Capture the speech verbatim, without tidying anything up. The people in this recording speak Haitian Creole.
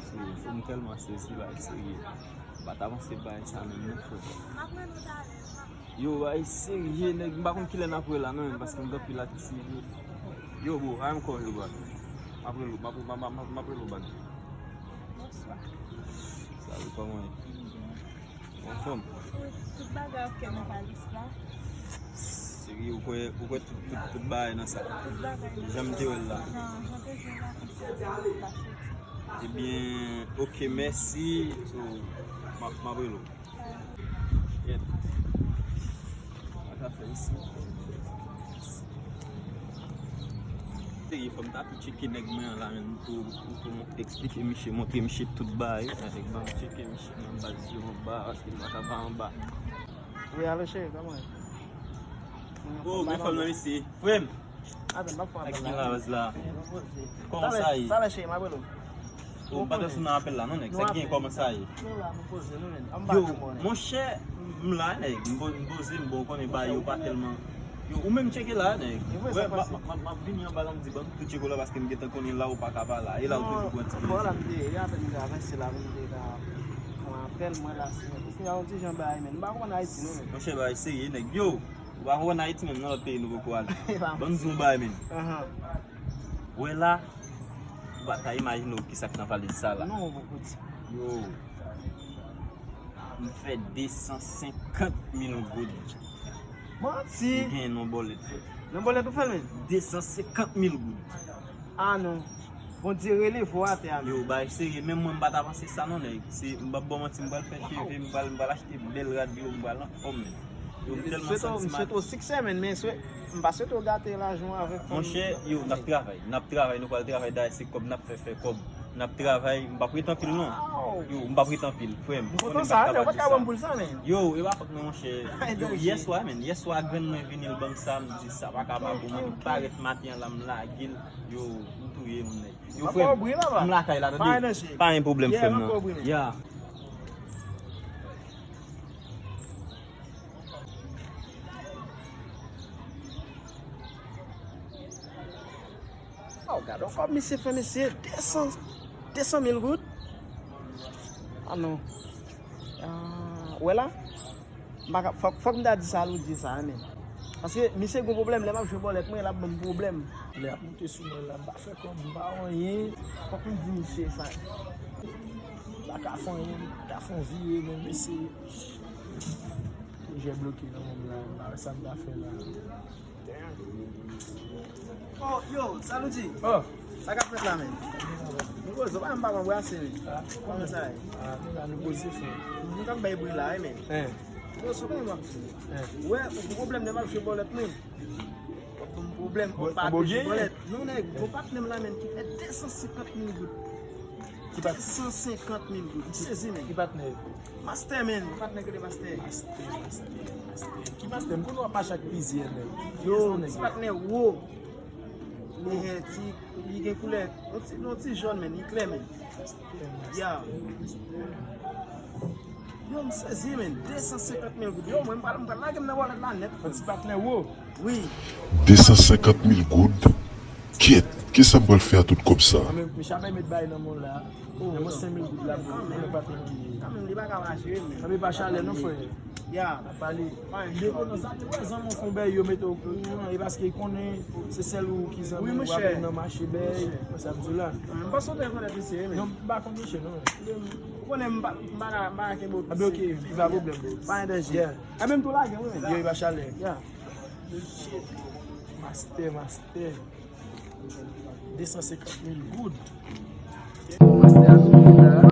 Serye, m tèlman sezi, bagay serye. M pa t avanse bagay sa menm non, frè. Yo, bagay serye, nèg, m pa konn kilè n ap wè la non, menm, paske m gen anpil aktivite. Yo, bro, a m kò yo, bro. M ap rele w, m ap, m ap, m ap, m ap rele w bak. Bonswa. Salut, kòman w ye? Anfòm. Tout bagay ok nan valis la. Serye, ou kwè, ou kwè tout, tout, tout bagay nan sa? Tout bagay nan sa. Jan m te wè l la. Jan, jan te jwenn la konsa, pa soti. Ebyen, ok, mèsi. So, m ap, m ap rele w. Yep. Sa ka fè isi. Serye, fò m ta tou tcheke nèg mwen an la menm pou, pou, pou mwen eksplike misye, montre misye tout bagay. Nèg ban m tcheke misye nan baz yo anba, paske m pa ka pa anba. Wi, alo cheri, kòman ye? Oh, men fò m nan mesye. Frè m. Atann, m ap fè apèl la. Ak ki la baz la? Kòman sa ye? Talè, talè, cheri, m ap rele w. Ou pa t sou nan apèl la non, nèg. Sa gen, kòman sa ye? Nou la, nou poze, nou menm. Yo, monchè, m la, nèg. M po-, m poze, m bon, konnen ba yo pa tèlman. Yo, ou menm tcheke la, nèg. Wè, m ap, m ap, m ap vini anba la, m di, ban m tou tcheke w la, paske m gentan konnen la ou pa ka pa la. E la ou toujou pran ti plezi. Bon, la, m te, e apèn m te avanse la, m te ka pran apèl, mwen la, si, si yon ti jan bagay, men. M pa konn Ayiti, non, men. Monchè, bagay serye, nèg. Yo, ou pa konn Ayiti, menm nan lòt peyi nou poko ale. Ban m di w bagay, men. Wè la, ou pa ka imajine w kisa k nan valiz sa la. Non, poko di. Yo, m fè de san senkant mil goud. Manti! M genyen nan bòlèt, frè. Nan bòlèt ou fè l menm? De san senkant mil goud. Ah non. Bondye releve w atè a menm. Yo, bagay serye, menm mwen m pa ta panse sa non, nèg. Se, m p ap ba w manti, m pral fè cheve, m pral, m pral achte bèl rad yo, m pral anfòm, menm. Yo, m tèlman santi m. M swete w siksè, menm, men m pa swete w gate lajan w avèk fanm. Monchè, yo, n ap travay. N ap travay, nou pral travay, dayè se kòb n ap fè, fè kòb. N ap travay, m p ap ret anpil non. Yo, m p ap ret anpil, frè m. M kontan sa, men ou pa t ka ban m boul sa, men. Yo, e pa fòt mwen, monchè. Yo, yèswa, menm, yèswa, grann mwen vini, l ban m sa, m di sa pa ka pa bon, mwen parèt maten an la, m lage l. Yo, m touye moun, nèg. Yo, frè m, m lakay la, tande. Pa gen pwoblèm, frè m, non. Ya. Oh, gade yon kòb misye fè, mesye, de san, de san mil goud. Ah non. Ah, wè la? M pa ka, fòk, fòk m ta di Saloudji sa, men. Paske misye gon pwoblèm, lè m ap jwe bòlèt mwen, l ap ban m pwoblèm. Lè ap moute sou mwen la, m pa fè kòb, m pa anyen. Fòk m di misye sa. M pa ka fè anyen, m ta fè yon vire, men mesye. Pwojè bloke nan men m la, m pa wè sa m ta fè la. Oh, yo, Saloudji. Oh. Sa k ap fèt la, men? Nou poze, ou pa menm pa konn brase, men. Ah. Kòman sa ye? Ah, nou la, nou poze, frè. Nou t ap bay bri la, wi, men. Hein. Yo, sou kòman w ap di? Hein. Wè, ou gon pwoblèm de m ap jwe bòlèt, men. Ou gon pwoblèm, ou pa jwe bòlèt. Non, nèg, gon patnè m la, men, ki fè de san senkant mil goud. Ki pat-, de san senkant mil goud. M sezi, men. Ki patnè? Mastè, men. Patnè ki de Mastè. Mastè, Mastè, Mastè. Ki Mastè? M konnen w ap mache ak plizyè nèg. Yo, ti patnè wo. Li gen ti, li gen koulè. Yon ti, yon ti jòn, men. Li klè, men. Mastè, Mastè, Mastè. Yo, m sezi, men. De san senkant mil goud. Yo, mwen, m pral, m pral lage m nan bòlèt la nèt. Yon ti patnè wo. Wi. De san senkant mil goud. Kyèt, kisa m pral fè a tout kòb sa? Mwen menm, mesye ap met bay nan men w la. Nan men senk mil goud la, pou mwen pa te ki. Kanmenm, li pa ka mache, men. Kanmenm pa chalè, non, frè. Ya. N ap pale. Depi nan sa, te wè zanmi w fè yon bèy, yo mete w kouran, e paske l konnen se sèl ou ki zanmi w, wi, monchè, apre nan mache bèy, mwen sa m di w la. M panse w te rekonèt misye, men. Non, m pa konn misye, non. Ou konnen m pa, m pa ka, m pa ka kenbe w. Ah, ben, ok, pa pwoblèm, bro. Pa gen danje. Yeah. Ah, menm tou lage, wi, men. Yo, e pa chalè. Yeah. Shit. Mastè, mastè. De san senkant mil goud. Mastè a tou la.